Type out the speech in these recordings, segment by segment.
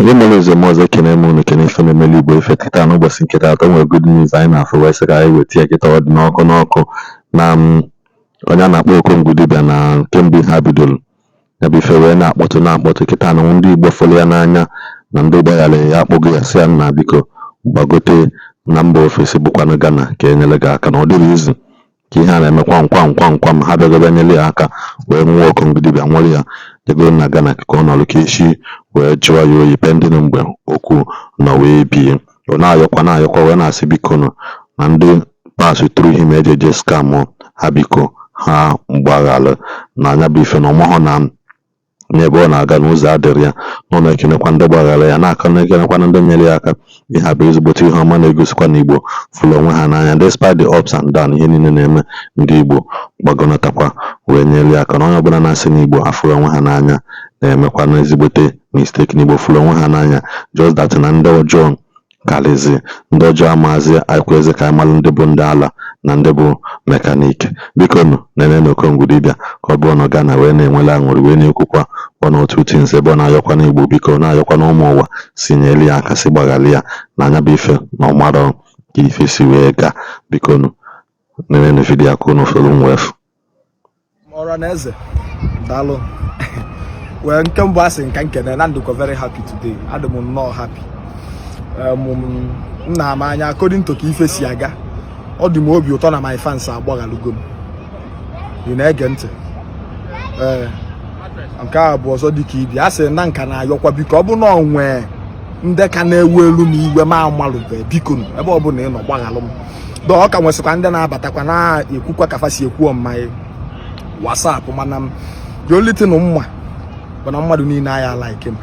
Ndị mere nzem ọzọ, ekene m unu, kene ife na-emeli Igbo ife kịta n'ụbọchị nke taata. Nwere good news anyị na-afụ wee sị ka anyị weta ya kịta. Ọ dị n'ọkụ n'ọkụ na onye a na-akpọ Okongwu dibịa na kemgbe ihe a bidoro ya bụ ife wee na-akpọtụ na-akpọtụ kịta na ndị Igbo fụrụ ya n'anya na ndị gbaghara ya akpọgo ya, sị ya, "Nna, biko gbagote na mba ofesi bụkwanụ Ghana ka enyere gị aka." Na ọ dịrị izu ka ihe a na-eme kwam kwam kwam kwam, ha bịagobe nyere ya aka wee nwụọ. Okongwu dibịa nwụrụ ya jego na Ghana ka ọ nọrọ ka echi wee jụọ ya oyi pending mgbe okwu nọ wee bie. Ọ na-ayọkwa na-ayọkwa wee na-asị, biko nụ, na ndị pass through him ejeje scam ha, biko ha mgbaghalụ na anya bụ ife na ọmụhụ na n'ebe ọ na-aga n'ụzọ adịrị ya na ọ na-ekenekwa ndị gbaghara ya na-aka, na-ekenekwa ndị nyere ya aka. Ihe a bụ ezigbote ihe ọma na-egosikwa na Igbo fụrụ onwe ha n'anya. Despite the ups and down, ihe niile na-eme, ndị Igbo gbagonatakwa wee nyere ya aka. Na onye ọbụla na-asị na Igbo afụrụ onwe ha n'anya na-emekwa na ezigbote mistake. Na Igbo fụrụ onwe ha n'anya, just that na ndị ọjọọ karịzi, ndị ọjọọ amazi ekwezi ka anyị malụ ndị bụ ndị ala na ndị bụ mechanic. Biko nụ, nene na Okongwu dibịa ka ọ bụrụ na Ghana wee na-enwele aṅụrị wee na-ekwukwa one or two things ebe ọ na-ayọkwa n'Igbo, biko, na-ayọkwa n'ụmụ ụwa si nyere ya aka, si gbaghalị ya na anya bụ ife na ọmarọ ka ife si wee gaa. Biko nụ, nene na video ka unu fụrụ m wee fụ. Ọra na eze, daalụ. Wee nke mbụ, asị nka nkene na ndụkọ, very happy today. Adị m nnọọ happy. M na-ama anya according to ka ife si aga, ọ dị m obi ụtọ na my fans agbaghalụgo m. Ị na-ege ntị? Ee, nke a bụ ọzọ dị ka ibi a sị na nka na-ayọkwa, biko, ọ bụ na ọ nwee ndị ka na-ewu elu m iwe ma amalụbe, biko nụ, ebe ọ bụla ị nọ, gbaghalụ m dọ. Ọ ka nwesịkwa ndị na-abatakwa na-ekwukwa ka fa si ekwu ọmmaghị WhatsApp, mana m the only thing mma bụ na mmadụ niile aya like m.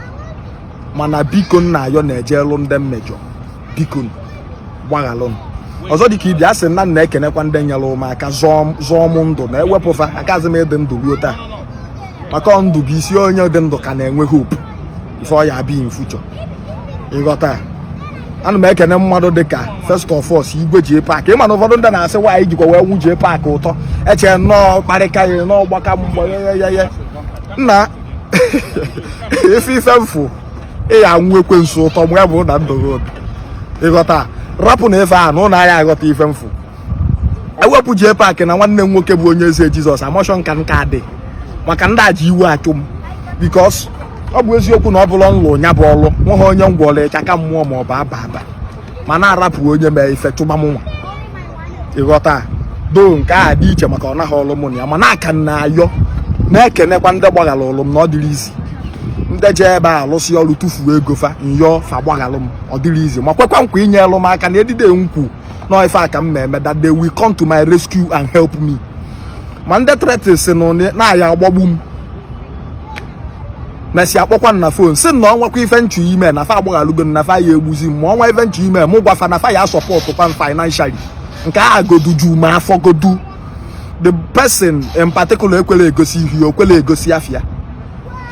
Mana biko, nna ayọ na-eje elu ndị mmejọ, biko gbaghalụ m. Ọzọ dị ka ibi a sị na nna ekenekwa ndị nyere m aka zọọ m ndụ na ewepụfa akazi m ịdị ndụ ruo taa, maka ọ ndụ bụ isi. Onye dị ndụ ka na-enwe hope ife ọ ya abịa in future. Ịghọta? Ana m ekene mmadụ dịka, first of all, Igwe JPAC. Ịma na ụfọdụ ndị na-asị nwaanyị jikwa wee nwu JPAC ụtọ eche nnọọ kparịka ya nnọọ gbaka mgbọ ya nna ife ife mfụ ị ya anwụ ekwensu ụtọ mgbe ya bụ na ndụ gị ụtọ. Ịghọta? Rapụ na ife a na ụlọ ahịa aghọta ife mfụ. Ewepụ JPAC na nwanne m nwoke bụ onye eze Jizọs amotion ka nka dị maka ndị a ji iwe achụ m, because ọ bụ eziokwu na ọ bụla nlụ nya bụ ọlụ nweghị onye ngwọrọ ịchaka mmụọ ma ọ bụ aba aba ma na-arapụ onye mee ife chụba m nwa. Ịghọta? Do nke a dị iche maka ọ naghị ọlụ mụ na ya, mana aka na-ayọ na-ekenekwa ndị gbaghara ọlụ m na ọ dịrị izi ndị jee ebe a alụsị ọrụ tụfuo ego fa nyọọ fa gbaghalụ m. Ọ dịrị izi ma kwekwa nkwa inyelụ m aka na edide nkwu nọ ife a ka m na-eme, that they will come to my rescue and help me. Ma ndị threats nụ na-aya agbagbu m mesi akpọkwa na phone si na ọnwakwa ife nchụ ime na fa agbaghalụgo na fa ya egbuzi m, ma ọnwa ife nchụ ime mụ gwafa na fa ya support kwa m financially. Nke a godu ju ma afọ godu. The person in particular ekwela egosi ihu ya, okwela egosi afịa.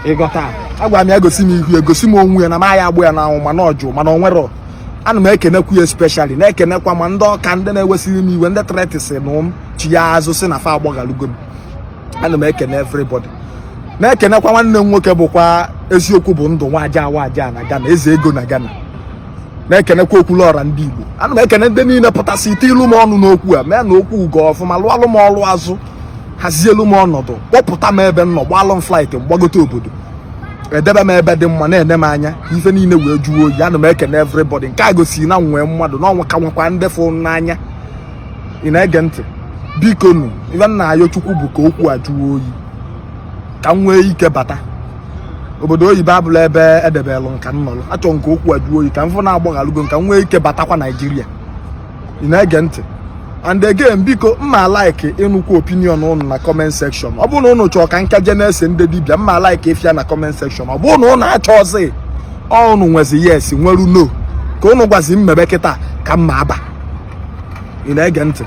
Ịghọta? Agwara m ya gosi m ihu ya, gosi m onwe ya na ma ya agbụ ya n'anwụ, mana ọ jụ, mana ọ nwere. Ana m ekenekwu ya especially, na-ekenekwa ma ndị ọka, ndị na-ewesiri m iwe, ndị threats na m chi ya azụ si na fa agbaghalụgo m. Ana m ekene everybody, na-ekenekwa nwanne m nwoke bụkwa eziokwu bụ ndụ nwaja nwaja na Ghana, eze ego na Ghana, na-ekenekwa okwuluọra ndị Igbo. Ana m ekene ndị niile pụtasị ite ilu m ọnụ n'okwu a mee na okwu ugo ọfụma, lụọlụ m ọlụ azụ, hazielu m ọnọdụ, kpọpụta m ebe m nọ, gbalụ m flight gbagote obodo, edebe m ebe dị mma, na-ene m anya ka ife niile wee juo oyi. Ana m ekene everybody. Nke a gosiri na nwee mmadụ na ọnwa ka nwekwa ndị fụ n'anya. Ị na-ege ntị? Biko nụ, ife nna ayọ Chukwu bụ ka okwu a jụọ oyi ka m nwee ike bata obodo oyibo. Abụla ebe edebelụ nka nnọrọ achọ nke okwu a jụọ oyi ka m fụ na-agbaghalụgo nka m nwee ike batakwa Naijiria. Ị na-ege ntị? And again, biko, mma like ịnụkwu opinion ụnụ na comment section. Ọ bụrụ na ụnụ chọọ ka nka je na-ese ndị dibịa, mma like ịfịa na comment section. Ọ bụrụ na ụnụ achọzi, ụnụ nwezi yes, nweru no, ka ụnụ gwazi mmebe kịta ka mma aba. Ị na-ege ntị?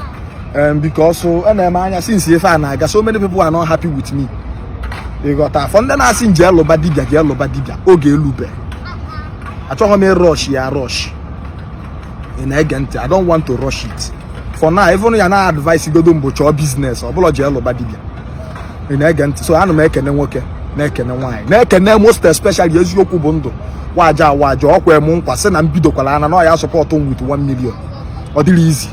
Because a na-eme anya since ife a na-aga, so many people are not happy with me. Ịghọta? Afọ ndị na-asị nje lụba dibịa, jee lụba dibịa, oge elube. Achọghị m ịrush ya rush. Ị na-ege ntị? I don't want to rush it for now. Even ya na advice godo mbụ, chọọ business, ọ bụla jee lụba dibịa. Ị na-ege ntị? So ana m ekene nwoke, na-ekenekwa nwaanyị, na-ekenekwa ndị niile nyere m aka. Na-ekene nwaanyị, na-ekene most especially Eziokwu bụ Ndụ waja waja. Ọkwa m nkwa sị na m bidokwara ana na ọ ya support m with 1 million. Ọ dịrị easy.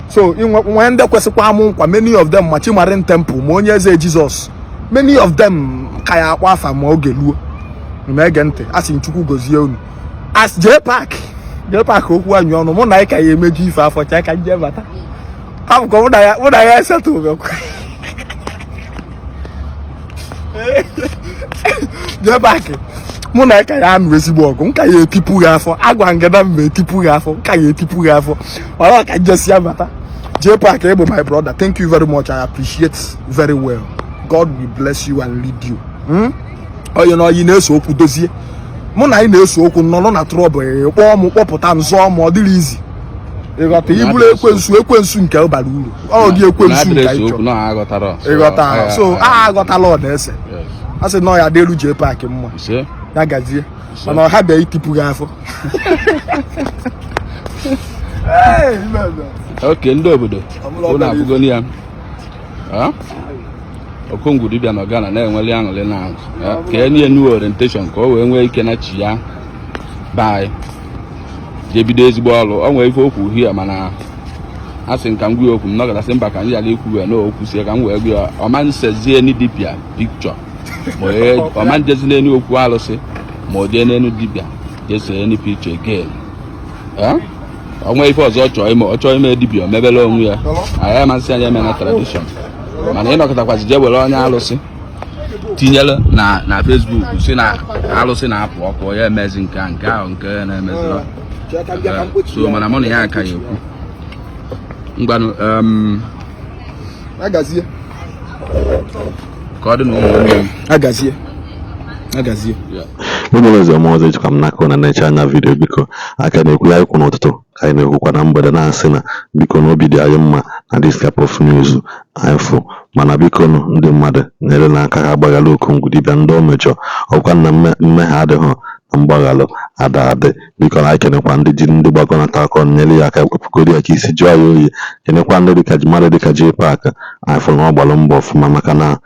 So nwee ndị kwesịkwa amụ nkwa, many of them, ma Chimarin Temple, ma Onye Eze Jizọs, many of them ka ya akpọ afa ma oge luo. Ma ege ntị, a sị m Chukwu gozie unu. As jee park, jee park, okwu anyị ọnụ, mụ na anyị ka ya emeju ife afọ. Chaa ka nje bata abụkọ mụ na ya esetụbekwa. Jee park, mụ na ka ya anụ ezigbo ọgụ. Nka ya etipụ gị afọ, agwa ngada mma etipụ gị afọ, nka ya etipụ gị afọ. Mana ka njesi ya bata. Jee park, ịbụ my brother, thank you very much. I appreciate very well. God will bless you and lead you. Onye na oyi na-eso okwu dozie, mụ na anyị na-eso okwu nọrọ na trouble, kpọọ m, kpọpụta m, zọọ m. Ọ dịrị easy ịghọta. Iburu ekwensu, ekwensu nke bara uru, ọ dị ekwensu nke anyị chọrọ ịghọta. So a aghọtala, ọ na-ese a sị na ọ ya dị elu. Jee park mma ya gazie, mana ọ ha bịa itipụ gị afọ. Oke ndị obodo ụnụ abụgo ya. Okongwu dibịa nọ Ghana na-enweli aṅụrị na ka enye new orientation ka o wee nwee ike na chi ya bye jee bido ezigbo ọrụ. O nwee ife okwu hia, mana a sị nka m gwa okwu m nọgọtasị mba ka m ghara ikwu wee na okwu sie ka m wee gwa ya. Ọma nsezie ni dibịa picture, ma ọma njezi n'enu okwu alụsị, ma o jee n'enu dibịa jee see any picture again. O nwee ife ọzọ ọ chọọ ime, ọ chọọ ime dibịa, o mebere onwe ya. Anyị amasị anyị eme na tradition, mana ịnọkọtakwazi jee were onye alụsị tinyere na Facebook si na alụsị na-apụ ọkụ, ya emezi nke a, nke ahụ, nke na-emezi. So mana mụ na ya aka ya ekwu. Ngwanụ, agazie. Ka ọ dị na ụmụnne m. Agazie, agazie. Onye ọzọ ọma ọzọ ejikwa m n'aka na na-eche anya video. Biko, aka na-ekwu ya ikwu n'ụtụtụ ka anyị na-ekwukwa na mgbede, na-asị na biko na obi dị anyị mma na this type of news anyị fụ. Mana biko nụ, ndị mmadụ nyere n'aka ha gbaghalụ Okongwu dibịa ndị o mejọ. Ọkwa na mmehie adịghị na mgbaghalụ ada adị. Biko na anyị kenekwa ndị ji ndị gbakọnata aka ọnụ nyere ya aka wepụgoro ya ka isi jụọ ya oyi. Kenekwa ndị dịka mmadụ dịka J Park. Anyị fụrụ na ọ gbalụ mbọ ọfụma, maka na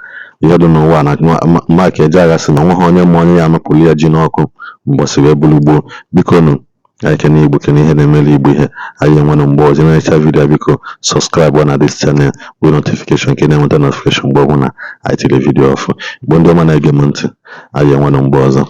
ihe dị n'ụwa na Mike Ejeagha sị na onweghị onye ma onye ya anọpụrụ ya ji n'ọkụ mbọsị wee bụrụ gboo. Biko nụ, anyị kene Igbo, kene ihe na-emere Igbo ihe anyị enwere. Mgbe ọzọ na-echa video, biko subscribe na this channel bụ notification ka ị na-enweta notification mgbe ọbụla anyị tiri video ọfụ. Igbo ndị ọma na-ege m ntị, anyị enwere mgbe ọzọ.